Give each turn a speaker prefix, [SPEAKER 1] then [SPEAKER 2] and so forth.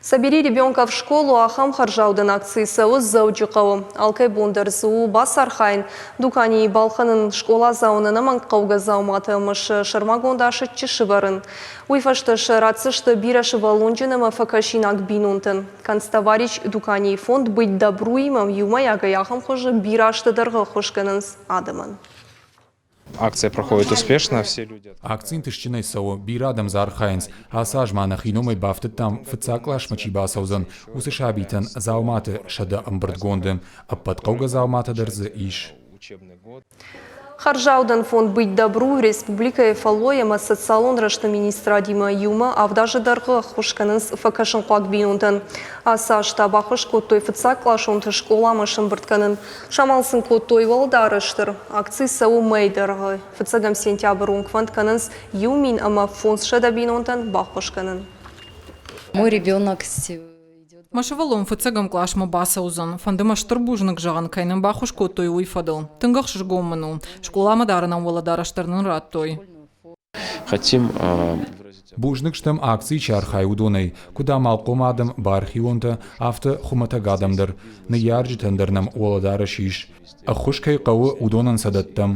[SPEAKER 1] Собери ребенка в школу ахӕм хӕрзаудӕн акци цӕуы Дзӕуджыхъӕуы. Алкӕй бон дӕр дзы у бацархайын, дуканийы балхӕнын скъоладзауӕн ӕнӕмӕнг хъӕугӕ дзауматӕ ӕмӕ сӕ сӕрмагонд асыччы сывӕрын. Уый фӕстӕ сӕ ратдзысты бирӕсывӕллонджын ӕмӕ фӕкӕсинаг бинонтӕн. Канцтоварищ дуканийы фонд «Быть добру»-имӕ иумӕйагӕй ахӕм хуызы бирӕ азты дӕргъы ӕххуыс кӕнынц адӕмӕн.
[SPEAKER 2] Акция проходит успешно, все люди.
[SPEAKER 3] Акци ӕнтыстджынӕй цӕуы, бирӕ адӕм дзы архайынц. Ацы аз ма нӕхи номӕй бафтыдтам, фыццаг къласмӕ чи бацӕудзӕн, уыцы сабитӕн дзауматы 100 ӕмбырдгонды. Ӕппӕт хъӕугӕ дзауматӕ дӕр дзы ис.
[SPEAKER 1] Хӕрзаудӕн фонд «Быть добру» республикӕйы фӕллой ӕмӕ социалон рӕзты министрадимӕ иумӕ авд азы дӕргъы ӕххуыс кӕнынц фӕкӕсынхъуаг бинонтӕн. Ацы аз та баххуыс кодтой фыццагкъласонты скъоламӕ сӕмбырд кӕнын. Самал сын кодтой уӕлдӕр стыр. Акци цӕуы мӕйы дӕргъы. Фыццӕгӕм сентябры онг фӕнд кӕнынц 1500 бинонтӕн баххуыс кӕнын.
[SPEAKER 4] Мой ребенок
[SPEAKER 5] Мӕ сывӕллон фыццӕгӕм къласмӕ бацӕудзӕн. Фӕнды мӕ стыр бузныг зӕгъын, кӕй нын баххуыс кодтой, уый фӕдыл. Тынг ӕхсызгон мын у. Скъоламӕ дарынӕн уӕлӕдарӕс дӕр нын радтой.
[SPEAKER 2] Хотим
[SPEAKER 3] Бузныг стӕм акцийы чи архайы, уыдонӕй, куыд амалхъом адӕм, бархионтӕ, афтӕ хуымӕтӕг адӕм дӕр. Ныййарджытӕн дӕр нӕм уӕлӕдарӕс ис. Ӕххуыс кӕй хъӕуы, уыдонӕн сӕ дӕттӕм.